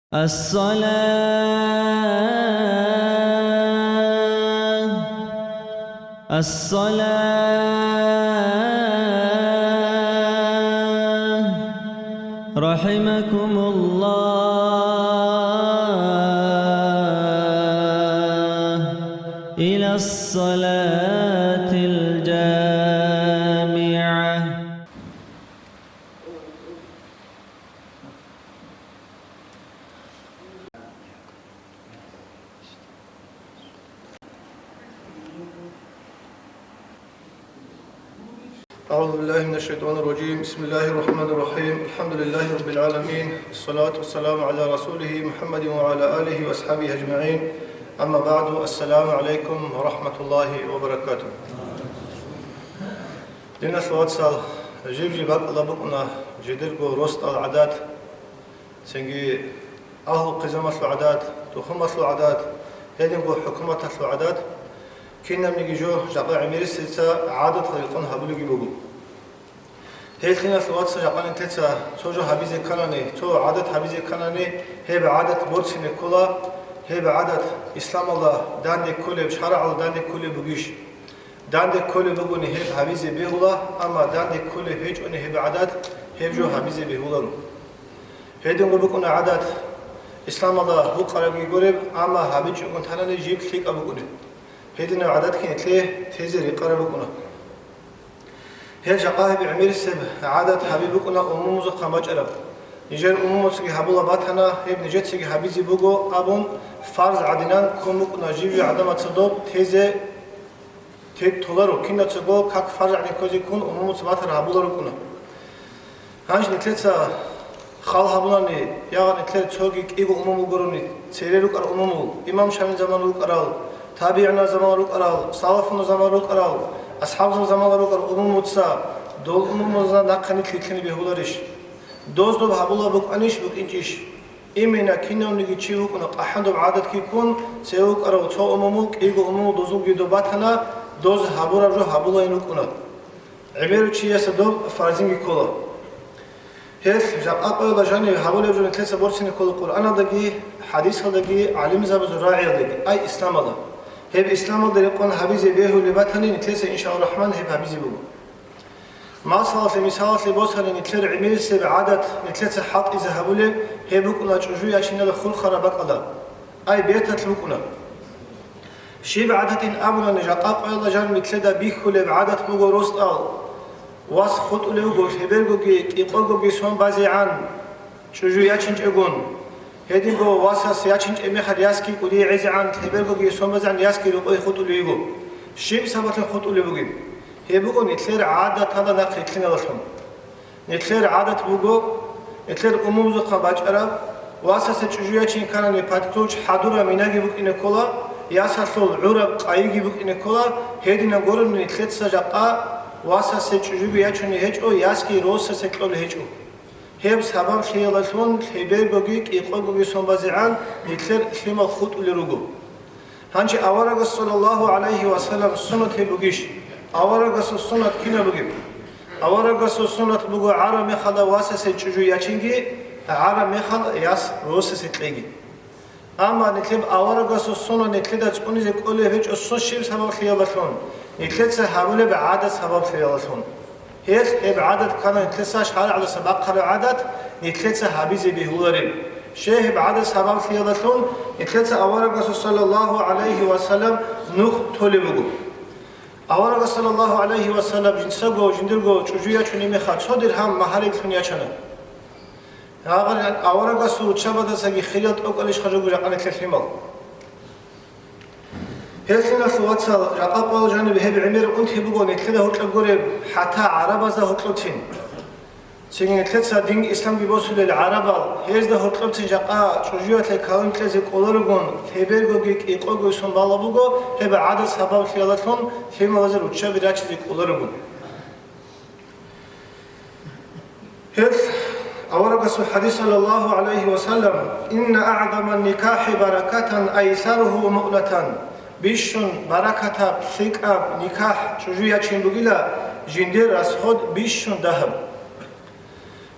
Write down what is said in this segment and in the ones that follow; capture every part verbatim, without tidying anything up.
الصلاة، الصلاة، رحمكم الله، إلى الصلاة الجامعة. أعوذ بالله من الشيطان الرجيم. بسم الله الرحمن الرحيم. الحمد لله رب العالمين. الصلاة والسلام على رسوله محمد وعلى آله وأصحابه أجمعين. أما بعد. السلام عليكم ورحمة الله وبركاته. Диналъул вацал, жиб-жиб бакӀалда букӀуна жидерго росдал гӀадат, цинги агьлу-хъизамалъул гӀадат, тухумалъул гӀадат, гьединго хӀукуматалъул гӀадат, кинабниги жо жакъа гӀемерисеца гӀадатал рекъон гьабулебги буго. Гьелъиналъул вацал, жакъа нилъеца цо жо гьабизе кканани, цо гӀадат гьабизе кканани, гьеб гӀадат борцине ккола, гьеб гӀадат исламалда данде кколеб, шаргӀалда данде кколеб бугищ? Данде кколеб бугони, гьеб гьабизе бегьула, амма данде кколеб гьечӀони гьеб гӀадат, гьеб жо гьабизе бегьуларо. Гьединго букӀуна гӀадат, исламалда гьукъарабги гуреб, амма гьабичӀогун танани жиб лъикӀаб букӀунеб. Гьединаб гӀадатги нилъее тезе рекъараб букӀуна. Гьел жакъа гьеб гӀемерисеб гӀадат гьаби букӀуна умумузухъан бачӀараб. Нижер умумуцаги гьабула батана, гьеб нижецаги гьабизе буго абун, фарз гӀадинан ккун букӀуна жиб-жиб гӀадамаца доб тезе, те толаро, кинацаго как фарз гӀадин ккозе ккун умумуца батараб гьабуларо букӀуна. Гьанже нилъеца хал гьабунани, ягъа нилъер цоги кӀиго умумул гурони, цере рукӀарал умумул, имам Шамил заман рукӀарал, табигӀунал заман рукӀарал, салафунал заман рукӀарал, асхӀабзул заман рукӀарал умумуца, дол умумузда нахъа нилъ рилълъине бегьуларищ? Доз доб гьабулаб букӀанищ, букӀинчӀищ? Имина кинавниги чи вукӀуна къахӀандуб гӀадатги ккун, цеве вукӀарав цо умумул, кӀиго умумул дозулги доб батана, доз гьабураб жо гьабулайин рукӀуна. ГӀемерав чиясда доб фарзинги ккола. Гьелъ жакъа къоялда жаниб гьабулеб жо нилъеца борцине ккола Къуръаналдаги, хӀадисалдаги, гӀалимзабазул рагӀиялдаги, ай исламалда. Гьеб исламалда рекъон гьабизе бегьулеб батани, нилъеца, иншааллагьу рахӀман, гьеб гьабизе буго. Масалалъе, мисалалъе босани, нилъер гӀемерисеб гӀадат нилъеца хӀалтӀизе гьабулеб, гьеб букӀуна чӀужу ячиналда хурхараб бакӀалда. Ай, берталъ букӀуна. Щиб гӀадатин абунани, жакъа къоялда жаниб нилъеда бихьулеб гӀадат буго росдал. Вас хутӀулев вуго, лъебергоги кӀикъогоги сон базегӀан чӀужу ячинчӀегун. Гьединго васас ячинчӀеб мехалъ ясги кӀудие гӀезегӀан, лъебергоги сон базегӀан ясги рокъой хутӀулев йиго. Щиб сабаблъун хутӀулеб бугеб? Гьеб буго нилъер гӀадаталда нахъ рилълъиналдалъун. Нилъер гӀадат буго, нилъер умумузухъа бачӀараб, васасе чӀужу ячин кканани, пад-ключ хӀадураб минаги букӀине ккола, ясалъул гӀураб къайиги букӀине ккола, гьединаб гурони нилъеца жакъа васасе чӀужуги ячуней гьечӀо, ясги росасе кьолей гьечӀо. Гьеб сабаблъиялдалъун лъебергоги кӀикъогоги сон базегӀан нилъер лъимал хутӀулел руго. Гьанже аварагас, саллаллагьу гӀалайгьи ва саллам, суннат гьеб бугищ? Аварагасул суннат кинаб бугеб? Аварагасул суннат буго гӀараб мехалда васасе чӀужу ячинги, гӀараб мехалда яс росасе кьеги. Амма нилъер аварагасул суннат нилъеда цӀунизе кӀолеб гьечӀо, сун щиб сабаблъиялдалъун? Нилъеца гьабулеб гӀадат сабаблъиялдалъун. Гьелъ гьеб гӀадат ккана нилъеца шаргӀалдаса бахъараб гӀадат, нилъеца гьабизе бегьулареб. Щай гьеб гӀадат сабаблъиялдалъун нилъеца аварагасул, саллаллагьу гӀалайгьи ва саллам, нух толеб буго. Аварагас, саллаллагьу гӀалайгьи ва саллам, жинцаго жиндирго чӀужу ячунеб мехалъ цо диргьам магьариблъун ячана. Гьагъар аварагасул руччабаздасаги хириял тӀокӀалищха жо жакъа нилъер лъимал? Гьелъиналъул, вацал, жакъа къоялда жаниб гьеб гӀемер унти буго нилъеда гьоркьоб гуреб, хӀатта гӀарабазда гьоркьоцин. Цинги нилъеца дин исламги босулел гӀарабал, гьезда гьоркьоцин жакъа чӀужуялъе калим кьезе кӀоларогун, лъебергоги кӀикъогоги сон балеб буго, гьеб гӀадат сабаблъиялдалъун лъималазе руччаби рачизе кӀоларогун. Гьелъ аварагасул хӀадис, саллаллагьу гӀалайгьи ва саллам: «Инна агӀзаман-никахӀи баракатан айсаругьу муънатан». Бищун баракатаб, лъикӀаб никахӀ чӀужу ячин бугила жиндир расход бищун дагьаб.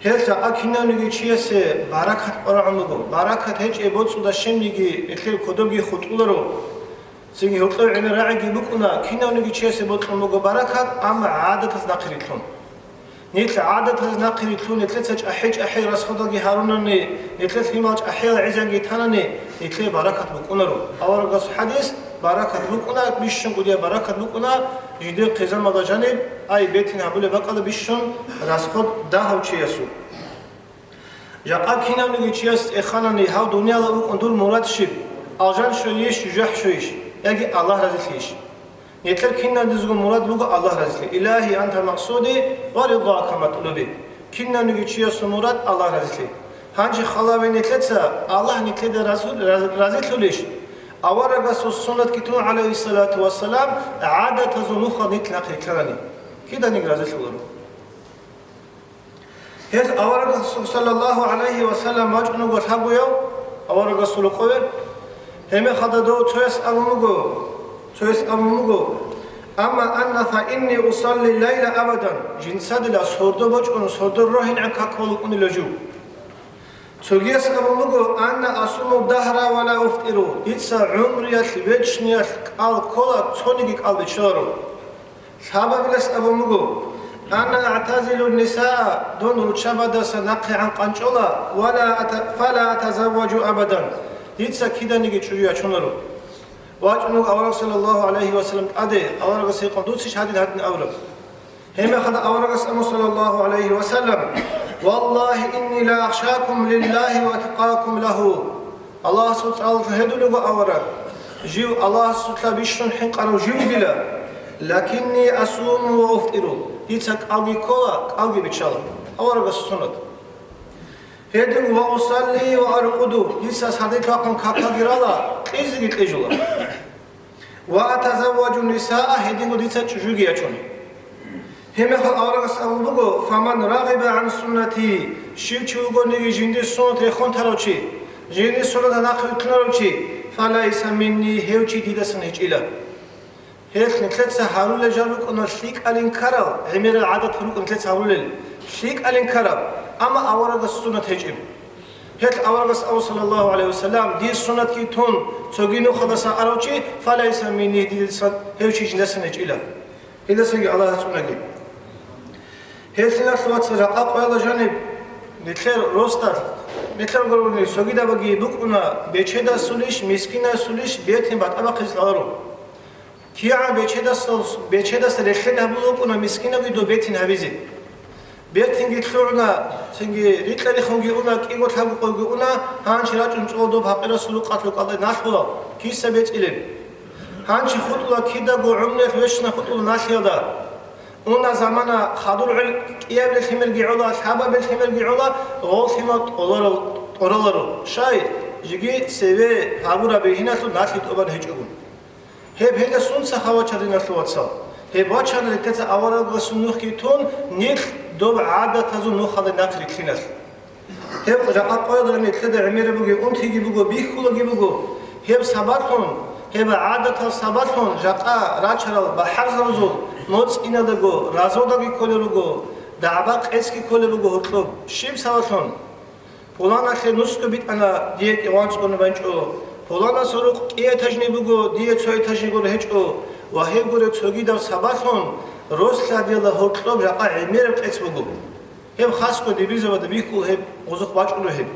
Гьелда кинавниги чиясе баракат къварагӀун буго. Баракат гьечӀеб боцӀуда щибниги, гьелъул кодобги хутӀуларо. Цинги гьоркьов гӀемер рагӀиги букӀуна, кинавниги чиясе бокьун буго баракат, амма гӀадатаз нахъе рилълъун. Нилъ гӀадатаз нахъе рилълъун, нилъеца чӀахӀи-чӀахӀи расходалги гьарунани, нилъер лъимал чӀахӀиял гӀезегӀанги танани, нилъее баракат букӀунаро. Аварагас хӀадис, баракат букӀуна, бищун кӀудияб баракат букӀуна, жидер хъизамалда жаниб, ай, бетин гьабулеб бакӀалда бищун расход дагьав чиясул. Жакъа кинавниги чияс цӀеханани, гьав дунияла вукӀун дур мурад щиб, алжан щойищ, жужахӀ щойищ, яги Аллагь разилъийищ? Нилъер киналдузго мурад буго Аллагь разилъи. Илагьи, анта максуди ва ридаака матлуби. Кинавниги чиясул мурад Аллагь разилъи. Гьанже халаве нилъеца Аллагь нилъеда разу-, раз-, разилъулищ? Аварагасул суннатги тун, гӀалайгьиссалату вассалам, гӀадатазул нухал нилъ нахъе рилълъанани. Киданиги разилъуларо. Гьез аварагасул саллаллагьу гӀалайгьи ва саллам вачӀун вуго лъабгояв аварагасул рокъове. Гьеб мехалда дов цояс абун буго, цояс абун буго: «Амма анна фа инни усалли лайла абадан», жинцадила сордо бочӀун, сордо рогьинегӀан какал вукӀунила жив. Цогияс абун буго: «Анна асуму дагьра ва ла уфтиру», дица гӀумруялъ, вечниялъ кӀал ккола, цониги кӀал биччаларо. Лъабабилас абун буго: «Ана агӀтазилу нисаа», дун руччабаздаса нахъегӀан къанчӀола, «ва ла ата-, фа ла атазавважу абадан», дица киданиги чӀужу ячунаро. ВачӀун вуго авараг саллаллагьу гӀалайгьи ва саллам тӀаде, аварагас гьикъун дуцищ гьадин-гьадин абураб. Гьеб мехалда аварагас абун саллаллагьу гӀалайгьи ва саллам: «Валлагьи, инни ла ахшакум лиллагьи ва атқакум лагьу». Аллагьасул цӀалалъун гьедулего авараг, жив Аллагьасулъа бищун хӀинкъарав жив вугила, лакинни асуму ва уфтиру, дица кӀалги ккола, кӀалги биччала. Аварагасул суннат. Гьедин ва усалли ва аркъуду, дица сардилъ вахъун какалги рала, кьезеги кьежула. Ва атазавважу нисаа, гьединго дица чӀужуги ячун. Гьеб мехалъ аварагас абун буго: «Фаман рагъиба гӀан суннати», щив чи вугониги жиндир суннат рехун тарав чи, жиндир суннаталда нахъ вилълъунарав чи, «фалайса минни», гьев чи дидасан гьечӀила. Гьелъ нилъеца гьарулел жал рукӀуна лъикӀалин ккарал, гӀемерал гӀадат рукӀун нилъеца гьарулел, лъикӀалин ккараб, амма аварагас суннат гьечӀеб. Гьелъ аварагас абу, саллаллагьу гӀалайгьи ва саллам: «Дир суннатги тун, цоги нухалдаса арав чи, фалайса минни», дидасан гьев чи жиндасан гьечӀила. Гьелдасаги Аллагьас цӀунаги. Гьелъиналъ, вацал, жакъа къояла жаниб, нилъер росдал, нилъер гурони цогидабаги букӀуна бечедасулищ, мискинасулищ бетин батӀа бахъизе лъаларо. КигӀан бечедасал, бечедаса релълъен гьабулеб букӀуна мискинабги доб бетин гьабизе. Бетинги лъугӀуна, цинги рикьа-рихунги уна, кӀиго-лъабго къойги уна, гьанже рачӀун чӀола доб гьакъирасул рукъалъул кӀалда налъула, киса бецӀилеб. Гьанже хутӀула кидаго гӀумруялъ вещана хутӀула налъиялда. Уна замана хадур гӀел кӀиябилеб лъимерги гӀола, лъабабилеб лъимерги гӀола, гъол лъимал тӀоларал-, тӀораларо. Щай, жеги цеве гьабураб бигьиналъул налъи тӀубан гьечӀого. Гьеб гьелда сунца хавачар, диналъул вацал? Гьеб вачана нилъеца аварагасул нухги тун, нилъ доб гӀадатазул нухалде нахъ рилълъиналъ. Гьеб жакъа къоялда нилъеда гӀемераб бугеб унтиги буго, бихьулаги буго. Гьеб сабаблъун, гьеб гӀадатал сабаблъун жакъа рачарал бахӀарзабазул моцӀ иналдаго разодалги кколел руго, дагӀба-къецги кколел руго гьоркьоб. Щиб сабаблъун? Пуланалъе нусго битӀана, дие кӀигъван цӀуне бачӀо. Пуланасул рукъ кӀиэтажни буго, дие цоэтажни гуро гьечӀо. Ва гьеб гуре цогидаб сабаблъун рос-лъадиялда гьоркьоб жакъа гӀемераб къец буго. Гьеб хасго дибирзабада бихьула, гьеб гъозухъ бачӀуна гьеб.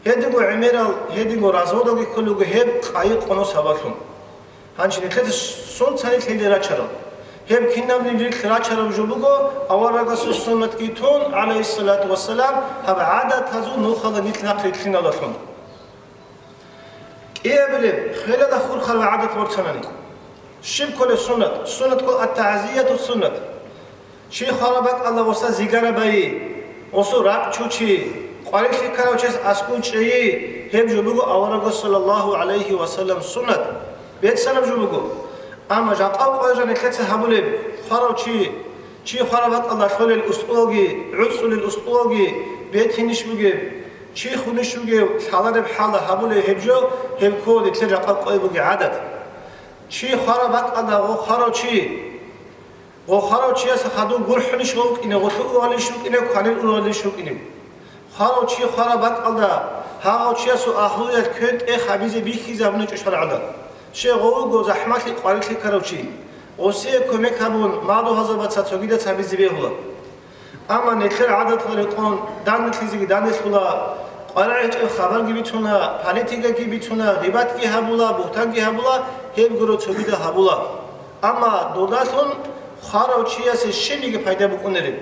Гьединго гӀемерал, гьединго разводалги кколел руго гьеб къайи-къоно сабаблъун. Гьанже нилъеца сунцани лъелде рачарал? Гьеб кинабниги рилълъ рачараб жо буго, аварагасул суннатги тун, гӀалайгьиссалату вассалам, гьаб гӀадатазул нухалда нилъ нахъ рилълъиналдалъун. КӀиабилеб, хвелалда хурхарал гӀадат борцанани. Щиб кколеб суннат? Суннат ккола ат-тагӀзияту суннат. Чи хвараб бакӀалда гъоса зигара байи, гъосул ракӀ чучи, къварилъи ккарав чияс аскӀов чӀейи, гьеб жо буго аварагас саллаллагьу гӀалайгьи ва саллам суннат, беццараб жо буго. Амма жакъа къоялда нилъеца гьабулеб, хварав чи, чи хвараб бакӀалда лъолел устӀулалги, гӀуцӀулел устӀулалги бетинищ бугеб, чи хунищ вугев лъалареб хӀалда гьабулеб гьеб жо, гьеб ккола нилъер жакъа къоялда бугеб гӀадат. Чи хвараб бакӀалда гъо хварав чи, Гъо хварав чияс хадув гурхӀунищ вукӀине, гъолъул ургъалищ вукӀине, кванил ургъалищ вукӀине. Хварав чи хвараб бакӀалда, гьагъав чиясул агьлуялъ квен-тӀех гьабизе бихьизабуна чӀушаргӀада. Щай гъов вуго захӀмалъи къварилъи ккарав чи. Гъосие кумек гьабун, мадугьалзабаца цогидаца гьабизе бегьула. Амма нилъер гӀадатал рекъон, данделъизеги данделъула, къваригӀинчӀеб хабарги бицуна, политикаги бицуна, гъибатги гьабула, бугьтанги гьабула, гьеб гуро цогидал гьабула. Амма додалъун хварав чиясе щибниги пайда букӀунареб.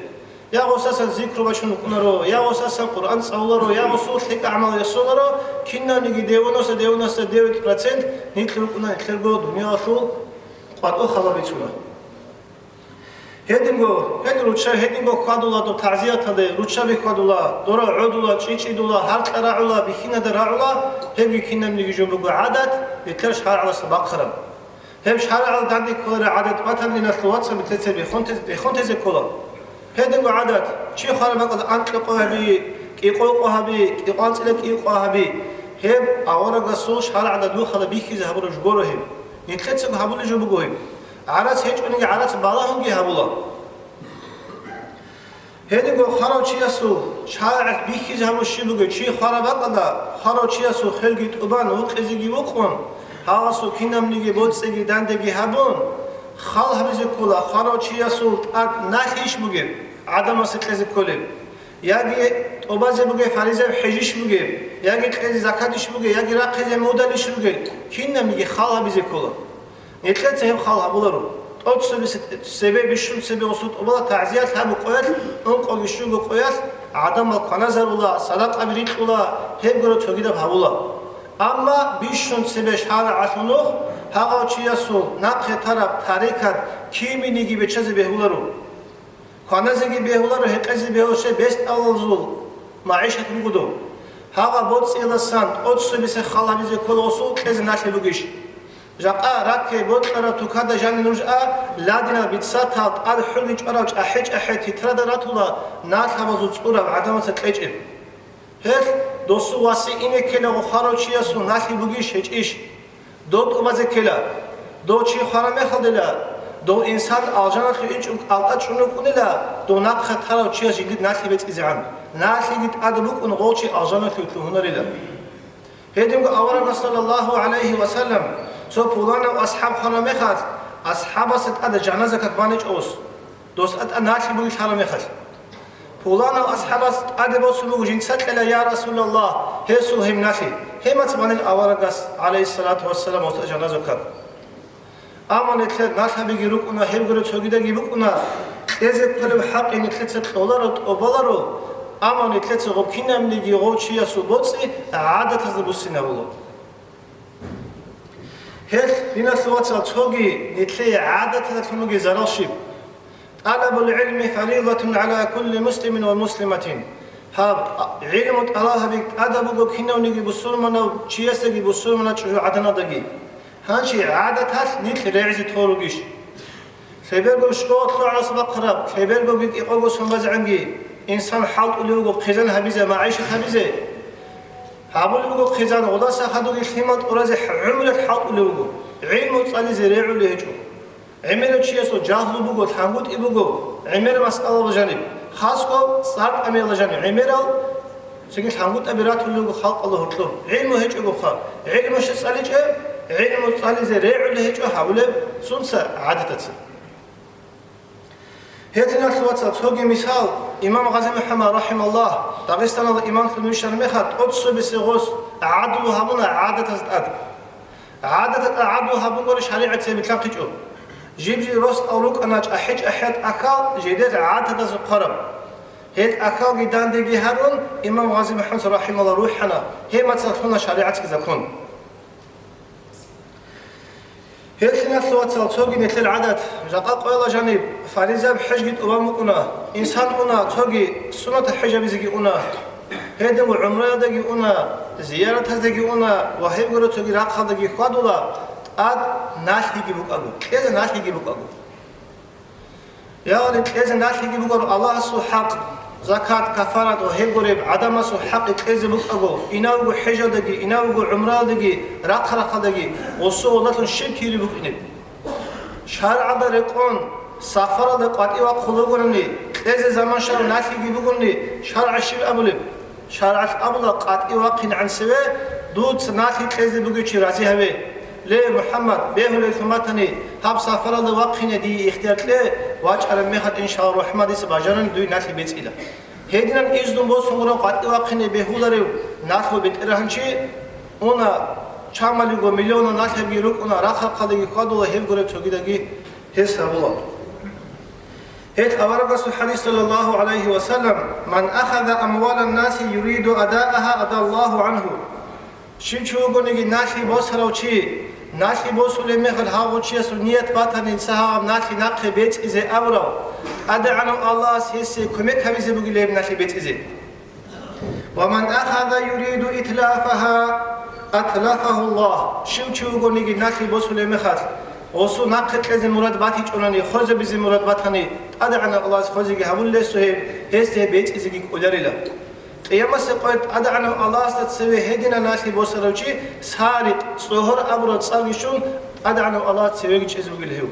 Я гъосасан зикру бачун букӀунаро, я гъосасан Къуръан цӀалуларо, я гъосул лъикӀа гӀамал рехсоларо, кинабниги девяносто, девяносто девять процент нилъ рукӀуна нилъерго дуниялалъул къватӀо хабар бицуна. Гьединго, гьедин ручча-, гьединго хьвадула доб тагӀзияталде, руччаби хьвадула, дора гӀодула, чӀичӀидула, гьаркьа рагӀула, бихьинада рагӀула, гьебги кинабниги жо буго гӀадат, нилъер шаргӀалъа бахъараб. Гьеб шаргӀал данде кколареб гӀадат батани, диналъул вацал, нилъеца бихьунтез-, бихьунтезе ккола. Гьединго гӀадат, чи хвараб бакӀалда анкьго къо гьаби, кӀикъого къо гьаби, кӀикъоялда анцӀила кӀиго къо гьаби, гьеб аварагасул шаргӀалда нухалъ бихьизе гьабураб жо гуро гьеб. Нилъецаго гьабулеб жо буго гьеб. ГӀарац гьечӀониги гӀарац балагьунги гьабула. Гьединго хварав чиясул шаригӀат бихьизе гьабураб щиб бугеб, чи хвараб бакӀалда, хварав чиясул хвелги тӀубан, вукъизеги вукъун, гьагъасул кинабниги боцӀиги дандеги гьабун, хал гьабизе ккола хварав чиясул тӀад налъийищ бугеб, гӀадамасе кьезе кколеб, яги тӀубазе бугеб фаризаяб хӀежищ бугеб, яги кьезе закатищ бугеб, яги рахъизе мудалищ ругел, кинабниги хал гьабизе ккола. Нилъеца гьеб хал гьабуларо. ТӀоцебесеб цебе, бищун цебе гъосул тӀубала тагӀзиялъ гьабу къоялъ, ункъоги щуго къоялъ гӀадамал кваназарула, садакъаби рикьула, гьеб гуро цогидаб гьабула. Амма бищун цебе шаргӀалъул нух гьагъав чиясул нахъе тараб тарикат кибениги бечӀезе бегьуларо. Кваназеги бегьуларо, гьекъезе бегьуларо, щай бестӀалазул магӀишат буго доб. Гьагъа боцӀиялдасан тӀоцебесеб хал гьабизе ккола гъосул кьезе налъи бугищ? Жакъа ракке бокьараб тукада жанир нуж а, ладинал бицатал тӀад хӀурги чӀварал чӀахӀи-чӀахӀи тетрадал ратула налъабазул цӀураб гӀадамаца кьечӀеб. Гьелъ досул васи ине ккелаго хварав чиясул налъи бугищ, гьечӀищ? Дов тӀубазе ккела. Дов чи хвараб мехалдила, дов инсан алжаналъув инчӀун кӀалтӀа чӀун вукӀунила, дов нахъа тарав чияс жиндир налъи бецӀизегӀан. Налъиги тӀад букӀун гъов чи алжаналъув лъугьунарила. Гьединго аварагас, саллаллагьу гӀалайгьи ва саллам, цо пуланав асхӀаб хвараб мехалъ, асхӀабасда тӀада жаназа как баничӀо ус, дос тӀад налъи бугилъ гьараб мехалъ. Пуланав асхӀабас тӀаде босун буго жинца кьела, я Расулаллагь, гьесул гьеб налъи. Гьеб мацӀ банила аварагас, гӀалайгьиссалату вассалам, гъосда жаназа как. Амма нилъер налъабиги рукӀуна, гьеб гуро цогидаги букӀуна, кьезе кколеб хӀакъи нилъеца кьоларо, тӀобаларо, амма нилъеца гъоб кинабниги гъов чиясул боцӀи гӀадатазда буссинабула. Гьелъ, диналъул вацал, цоги нилъее гӀадаталъун бугеб зарал щиб? ТӀалабул гӀилми фаридатун гӀала кулли муслимин ва муслиматин. Гьаб, гӀилму тӀалаб гьаби тӀадаб буго кинавниги бусурманав чиясдаги бусурманав чӀужугӀаданалдаги. Гьанже гӀадаталъ нилъ регӀизе тол ругищ? Лъеберго школа лъугӀарас бахъараб, лъебергоги кӀикъого сон базегӀанги, инсан хӀалтӀулев вуго хъизан гьабизе, магӀишат гьабизе. Гьабулеб буго хъизан, гъудаса хадуги лъимал тӀуразе гӀумрулъ хӀалтӀулев вуго, гӀилму цӀализе регӀулев гьечӀо. ГӀемерав чиясул жагьлу буго, лъангутӀи буго, гӀемераб масъалаялда жаниб, хасго цӀар тӀамиялда жаниб гӀемерал, цинги лъангутӀаби ратулел руго халкъалда гьоркьоб. ГӀилму гьечӀогоха, гӀилму щай цӀаличӀеб, гӀилму цӀализе регӀулев гьечӀо гьабулеб сунца гӀадатаца. Гьединалъ, вацал, цоги мисал, имам Гъази МухӀаммад, рахӀимагьуллагь, Дагъистаналда имамлъун вищараб мехалъ, тӀоцебесеб гъос гӀадлу гьабуна гӀадатаз тӀад. ГӀадатаз тӀад гӀадлу гьабунгори шаригӀат цебе лъанхъичӀо. Жиб-жиб росдал рукӀана чӀахӀи-чӀахӀиял тӀахьал жидер гӀадатазухъ хъвараб. Гьел тӀахьалги дандеги гьарун, имам Гъази МухӀаммад, рахӀимагьуллагь, рухӀана, гьеб мацӀалъ лъуна шаригӀатги закон. Гьелъиналъ, вацал, цоги нилъер гӀадат, жакъа къояла жаниб, фаризаяб хӀежги тӀубан букӀуна, инсан уна, цоги суннатаб хӀеж гьабизеги уна, гьединго гӀумраялдаги уна, зияратаздаги уна ва гьеб гуро цоги рахъалдаги хьвадула, тӀад налъиги букӀаго, кьезе налъиги букӀаго. Ягъни кьезе налъиги бугоро Аллагьасул хӀакъ, закат, кафарат ва гьеб гуреб гӀадамасул хӀакъи кьезе букӀаго, инавго хӀежалдаги, инавго гӀумраялдаги, рахъ-рахъалдаги гъосул гьолдалъун щиб кири букӀинеб? ШаргӀалда рекъон, Сафаралда къватӀив вахъун вугони, кьезе заман щварав налъиги бугони, шаргӀалъ щиб абулеб? ШаргӀалъ абула, къватӀив вахъинегӀан цеве дуца налъи кьезе бугев чи рази гьаве. Ле, МухӀаммад, бегьулеллъун батани, гьаб сафаралда вахъине дие ихтияр кье, вачӀараб мехалъ, иншаллагь, рахӀмат, дица бажарани дуе налъи бецӀила. Гьединан изнун босун гураб къватӀив вахъине бегьуларев налъул бетӀергьанчи уна, чамалиго миллионал налъабги рукӀуна, рахъ-рахъалдеги хьвадула гьеб гуреб цогидаги гьес гьабула. Гьел аварагасул хӀадис, саллаллагьу гӀалайгьи ва саллам: «Ман ахаза амвалан наси юриду адаагьа, адаллагьу гӀангьу». Щив чи вугониги налъи босарав чи, налъи босулеб мехалъ гьав гъов чиясул ният батани, инса гьаб налъи нахъе бецӀизе абурав, ТӀадегӀанав Аллагьас гьесие кумек гьабизе бугила гьеб налъи бецӀизе. «Ва ман ахаза юриду итлафагьа, атлафагьу Аллагь». Щив чи вугониги налъи босулеб мехалъ, гъосул нахъе кьезе мурад батичӀонани, хвезабизе мурад батани, ТӀадегӀанав Аллагьас хвезеги гьабулел гьесухъе, гьесде гьеб бецӀизеги кӀоларила. Къиямасеб къоялъ ТӀадегӀанав Аллагьасда цеве гьединан налъи босарав чи, сарикъ, цӀогьор абураб цӀарги щун, ТӀадегӀанав Аллагьасда цевеги чӀезе бугила гьев.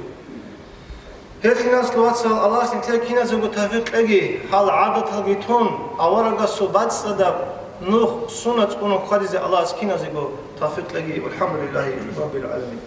Гьел киназго, вацал, Аллагьас нилъер киназего тавфикъ кьеги, гьал гӀадаталги тун, аварагасул бацӀцӀадаб нух, суннат цӀунун хьвадизе Аллагьас киназего тавфикъ кьеги. ВалхӀамдулиллагьи раббил гӀаламин.